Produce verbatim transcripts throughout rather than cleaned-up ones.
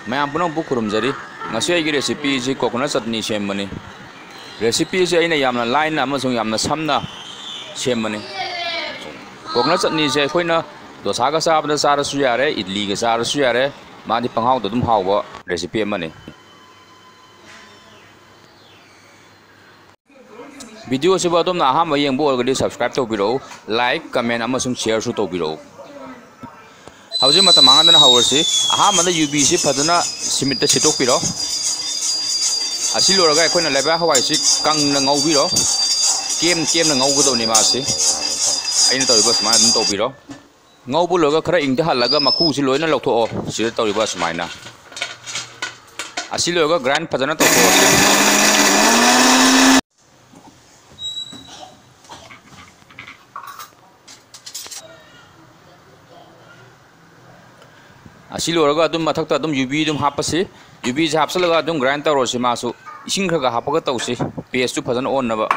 ꯃꯌꯥꯝ ꯄꯨꯝꯅꯃꯛꯄꯨ ꯈꯨꯔꯨꯝꯖꯔꯤ꯫ ꯉꯁꯤ ꯑꯩꯒꯤ recipeꯁꯤ coconut chutney ꯁꯦꯝꯕꯅꯤ꯫ Recipeꯁꯤ ꯑꯩꯅ ꯌꯥꯝꯅ ꯂꯥꯏꯅ ꯑꯃꯁꯨꯡ ꯌꯥꯝꯅ ꯁꯝꯅ ꯁꯦꯝꯕꯅꯤ꯫ Coconut chutneyꯁꯦ ꯑꯩꯈꯣꯏꯅ ꯗꯣꯁꯥꯒ ꯆꯥꯕꯗ ꯆꯥꯔꯁꯨ ꯌꯥꯔꯦ, ꯏꯗꯂꯤꯒ ꯆꯥꯔꯁꯨ ꯌꯥꯔꯦ, ꯃꯥꯗꯤ ꯄꯪꯍꯥꯎꯗ ꯑꯗꯨꯝ ꯍꯥꯎꯕ recipe ꯑꯃꯅꯤ꯫ Video ꯑꯁꯤꯕꯨ ꯑꯗꯣꯝꯅ ꯑꯍꯥꯟꯕ ꯌꯦꯡꯕ ꯑꯣꯏꯔꯒꯗꯤ subscribe ꯇꯧꯕꯤꯔꯛꯎ, like, comment ꯑꯃꯁꯨꯡ shareꯁꯨ ꯇꯧꯕꯤꯔꯛꯎ꯫ ꯍꯧꯖꯤꯛ ꯃꯇꯝ ꯃꯥꯡꯍꯟꯗꯅ ꯍꯧꯔꯁꯤ꯫ ꯑꯍꯥꯟꯕꯗ ꯌꯨꯕꯤꯁꯤ ꯐꯖꯅ ꯁꯤꯃꯤꯠꯇ ꯁꯤꯠꯇꯣꯛꯄꯤꯔꯣ꯫ ꯑꯁꯤ ꯂꯣꯏꯔꯒ ꯑꯩꯈꯣꯏꯅ ꯂꯩꯕꯥꯛ ꯍꯋꯥꯏꯁꯤ ꯀꯪꯅ ꯉꯧꯕꯤꯔꯣ꯫ ꯀꯦꯝ ꯀꯦꯝꯅ ꯉꯧꯒꯗꯧꯅꯤ ꯃꯥꯁꯤ꯫ ꯑꯩꯅ ꯇꯧꯔꯤꯕ ꯁꯨꯃꯥꯏꯅ ꯑꯗꯨꯝ ꯇꯧꯕꯤꯔꯣ꯫ ꯉꯧꯕ ꯂꯣꯏꯔꯒ ꯈꯔ ꯏꯪꯊꯍꯜꯂꯒ ꯃꯀꯨꯁꯤ ꯂꯣꯏꯅ ꯂꯧꯊꯣꯛꯑꯣ꯫ ꯁꯤꯗ ꯇꯧꯔꯤꯕ ꯁꯨꯃꯥꯏꯅ꯫ ꯑꯁꯤ ꯂꯣꯏꯔꯒ grind ꯐꯖꯅ ꯇꯧꯊꯣꯛꯑꯁꯤ꯫ ꯑꯁꯤ ꯂꯣꯏꯔꯒ ꯑꯗꯨꯝ ꯃꯊꯛꯇ ꯑꯗꯨꯝ ꯌꯨꯕꯤ ꯑꯗꯨꯝ ꯍꯥꯞꯄꯁꯤ꯫ ꯌꯨꯕꯤꯁꯦ ꯍꯥꯞꯆꯤꯜꯂꯒ ꯑꯗꯨꯝ grind ꯇꯧꯔꯁꯤ꯫ ꯃꯥꯁꯨ ꯏꯁꯤꯡ ꯈꯔ ꯈꯔ ꯍꯥꯞꯄꯒ ꯇꯧꯁꯤ, pasteꯇꯨ ꯐꯖꯅ ꯑꯣꯟꯅꯕ꯫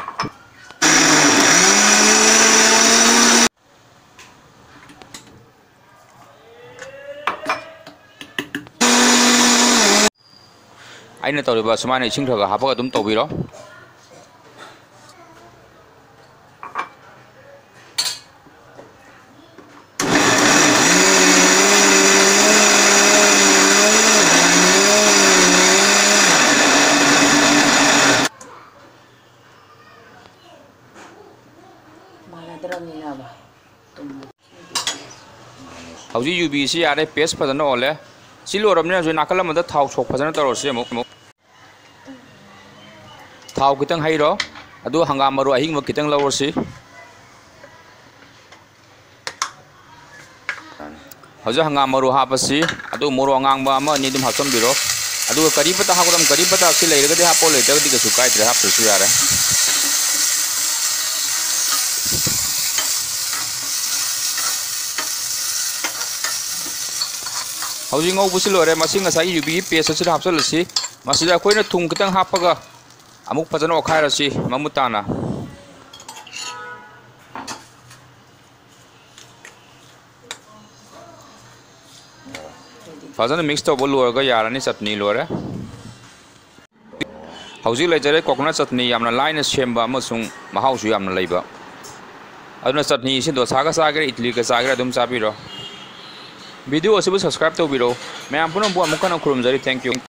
ꯑꯩꯅ ꯇꯧꯔꯤꯕ ꯁꯨꯃꯥꯏꯅ ꯏꯁꯤꯡ ꯈꯔ ꯈꯔ ꯍꯥꯞꯄꯒ ꯑꯗꯨꯝ ꯇꯧꯕꯤꯔꯣ꯫ ꯃꯥꯟꯅꯗ꯭ꯔꯕꯅꯤꯅꯕ꯫ ꯍꯧꯖꯤꯛ ꯌꯨꯕꯤꯁꯤ ꯌꯥꯔꯦ, paste ꯐꯖꯅ ꯑꯣꯜꯂꯦ꯫ ꯁꯤ ꯂꯣꯏꯔꯕꯅꯤꯅ ꯍꯧꯖꯤꯛ ꯅꯥꯀꯜ ꯑꯃꯗ ꯊꯥꯎ ꯁꯣꯛ ꯐꯖꯅ ꯇꯧꯔꯁꯤ ꯑꯃꯨꯛ꯫ ꯊꯥꯎ ꯈꯤꯇꯪ ꯍꯩꯔꯣ, ꯑꯗꯨꯒ ꯍꯪꯒꯥꯝ ꯃꯔꯨ ꯑꯍꯤꯡꯕ ꯈꯤꯇꯪ ꯂꯧꯔꯁꯤ꯫ ꯍꯧꯖꯤꯛ ꯍꯪꯒꯥꯝ ꯃꯔꯨ ꯍꯥꯞꯄꯁꯤ, ꯑꯗꯨ ꯃꯣꯔꯣꯛ ꯑꯉꯥꯡꯕ ꯑꯃ ꯑꯅꯤ ꯑꯗꯨꯝ ꯍꯥꯞꯆꯤꯟꯕꯤꯔꯣ꯫ ꯑꯗꯨꯒ ꯀꯔꯤ ꯄꯇꯥ ꯍꯥꯞꯀꯗꯕ, ꯀꯔꯤ ꯄꯇꯥꯁꯤ ꯂꯩꯔꯒꯗꯤ ꯍꯥꯞꯄꯣ, ꯂꯩꯇ꯭ꯔꯒꯗꯤ ꯀꯩꯁꯨ ꯀꯥꯏꯗ꯭ꯔꯦ, ꯍꯥꯞꯇ꯭ꯔꯁꯨ ꯌꯥꯔꯦ꯫ ꯍꯧꯖꯤꯛ ꯉꯧꯕꯁꯤ ꯂꯣꯏꯔꯦ꯫ ꯃꯁꯤ ꯉꯁꯥꯏꯒꯤ ꯌꯨꯕꯤꯒꯤ paste ꯑꯁꯤꯗ ꯍꯥꯞꯆꯤꯜꯂꯁꯤ꯫ ꯃꯁꯤꯗ ꯑꯩꯈꯣꯏꯅ ꯊꯨꯝ ꯈꯤꯇꯪ ꯍꯥꯞꯄꯒ ꯑꯃꯨꯛ ꯐꯖꯅ ꯑꯣꯠꯈꯥꯏꯔꯁꯤ ꯃꯃꯨꯠ ꯇꯥꯅ꯫ ꯐꯖꯅ mix ꯇꯧꯕ ꯂꯣꯏꯔꯒ ꯌꯥꯔꯅꯤ, ꯆꯠꯅꯤ ꯂꯣꯏꯔꯦ꯫ ꯍꯧꯖꯤꯛ ꯂꯩꯖꯔꯦ coconut ꯆꯠꯅꯤ, ꯌꯥꯝꯅ ꯂꯥꯏꯅ ꯁꯦꯝꯕ ꯑꯃꯁꯨꯡ ꯃꯍꯥꯎꯁꯨ ꯌꯥꯝꯅ ꯂꯩꯕ꯫ ꯑꯗꯨꯅ ꯆꯠꯅꯤ ꯑꯁꯤ ꯗꯣꯁꯥꯒ ꯆꯥꯒꯦꯔꯥ, ꯏꯗꯂꯤꯒ ꯆꯥꯒꯦꯔꯥ ꯑꯗꯨꯝ ꯆꯥꯕꯤꯔꯣ꯫ Video ꯑꯁꯤꯕꯨ subscribe ꯇꯧꯕꯤꯔꯣ꯫ ꯃꯌꯥꯝ ꯄꯨꯝꯅꯃꯛꯄꯨ ꯑꯃꯨꯛ ꯍꯟꯅ ꯈꯨꯔꯨꯝꯖꯔꯤ꯫ Thank you꯫